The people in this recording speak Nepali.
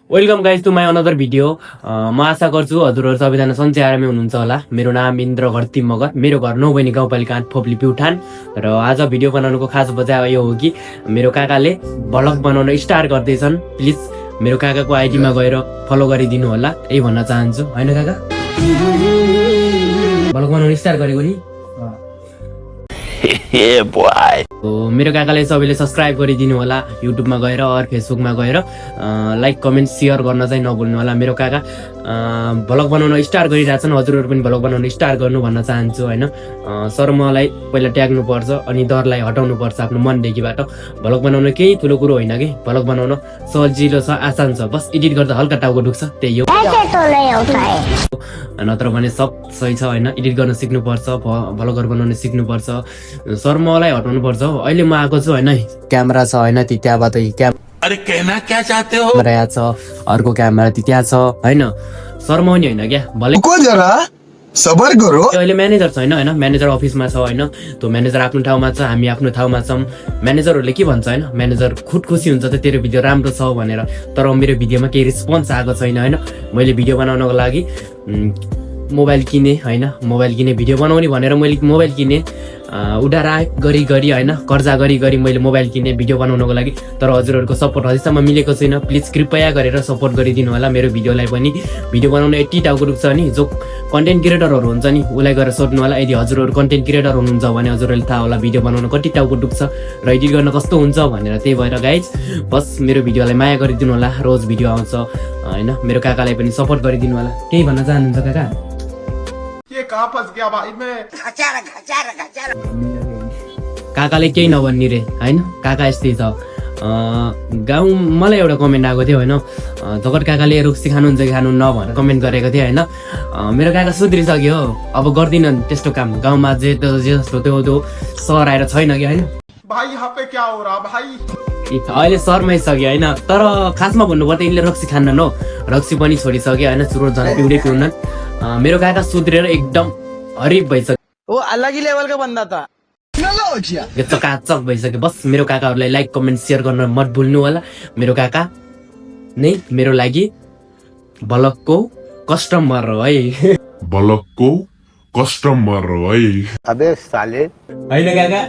Welcome guys to my another video. म आशा गर्छु हजुरहरू सबैजना सन्चै आरामै हुनुहुन्छ होला। मेरो नाम इन्द्र घरती मगर, मेरो घर 9 बहिनी गाउँपालिका 8 फोप्ली प्युठान। र आज भिडियो बनाउनुको खास वजह यो हो कि मेरो काकाले भ्लग बनाउन स्टार्ट गर्दैछन्। प्लिज मेरो काकाको आइडीमा गएर फलो गरिदिनु होला, यही भन्न चाहन्छु। होइन काका, भ्लग बनाउन स्टार्ट गरेको नि। मेरो काकालाई सबैले सब्सक्राइब गरिदिनु होला युट्युबमा गएर और फेसबुकमा गएर लाइक कमेन्ट सेयर गर्न चाहिँ नभुल्नु होला। मेरो काका भ्लग बनाउन स्टार्ट गरिरहेछन्, हजुरहरू पनि भ्लग बनाउन स्टार्ट गर्नु भन्न चाहन्छु। होइन सर, मलाई पहिला ट्याग्नु पर्छ अनि डरलाई हटाउनु पर्छ आफ्नो मनदेखिबाट। भ्लग बनाउन केही ठुलो कुरो होइन कि, भ्लग बनाउन सजिलो छ, आसान छ, बस एडिट गर्दा हल्का टाउको दुख्छ, त्यही हो। नत्र भने सब सही छ। होइन एडिट गर्न सिक्नुपर्छ, भ्लगर बनाउन सिक्नुपर्छ। सर मलाई हटाउनु पर्छ। अहिले म आएको छु, होइन क्यामेरा छ, होइन त्यहाँबाट अरे कहना क्या चाहते हो? क्यामेरा यहाँ छ, अर्को क्यामेरा त्यहाँ छ। होइन सर म नि होइन क्या, भले जरा सबर करो। अहिले म्यानेजर छ, होइन म्यानेजर अफिसमा छ। होइन त्यो म्यानेजर आफ्नो ठाउँमा छ, हामी आफ्नो ठाउँमा छौँ। म्यानेजरहरूले के भन्छ, होइन म्यानेजर खुसी हुन्छ त तेरो भिडियो राम्रो छ भनेर। तर मेरो भिडियोमा केही रिस्पोन्स आएको छैन। होइन मैले भिडियो बनाउनको लागि मोबाइल किने, होइन मोबाइल किने भिडियो बनाउने भनेर मैले मोबाइल किने, उडारा गरी होइन कर्जा गरी मैले मोबाइल किने भिडियो बनाउनको लागि। तर हजुरहरूको सपोर्ट अझैसम्म मिलेको छैन। प्लिज कृपया गरेर सपोर्ट गरिदिनु होला मेरो भिडियोलाई पनि। भिडियो बनाउन यति टाउको दुख्छ नि, जो कन्टेन्ट क्रिएटरहरू हुन्छ नि उसलाई गएर सोध्नु होला। यदि हजुरहरू कन्टेन्ट क्रिएटर हुनुहुन्छ भने हजुरहरूले थाहा होला भिडियो बनाउन कति टाउको दुख्छ र एडिट गर्न कस्तो हुन्छ भनेर। त्यही भएर गाइज बस मेरो भिडियोलाई माया गरिदिनु होला, रोज भिडियो आउँछ। होइन मेरो काकालाई पनि सपोर्ट गरिदिनु होला। केही भन्न चाहनुहुन्छ काका? कहाँ फंस गया भाई मैं? काकाले केही नभन्ने रे, होइन काका यस्तै छ। गाउँ मलाई एउटा कमेन्ट आएको थियो, होइन जगत काकाले रुक्सी खानुहुन्छ कि खानुहुन्न भनेर कमेन्ट गरेको थियो। होइन मेरो काका सुध्रिसक्यो, अब गर्दिनँ त्यस्तो काम। गाउँमा जे जस्तो त्यो सहर आएर छैन कि। होइन भाई यहाँ पे क्या हो रहा भाई? अहिले शर्मै सक्यो। होइन तर खासमा भन्नुपर्दा यिनले रक्सी खान्न हो, रक्सी पनि छोडिसक्यो। होइन सुरु झन् पिउडे पिउन। मेरो काका सुध्रेर एकदम हरिफ भइसक्यो, वो अलग ही लेवल का बंदा था। चकाचक भइसक्यो। बस मेरो काकाहरूलाई लाइक कमेन्ट सेयर गर्न मत भुल्नु होला। मेरो काका नै मेरो लागि भ्लगको कस्टमर हो है, भ्लगको कस्टमर हो है। अबे साले, होइन काका?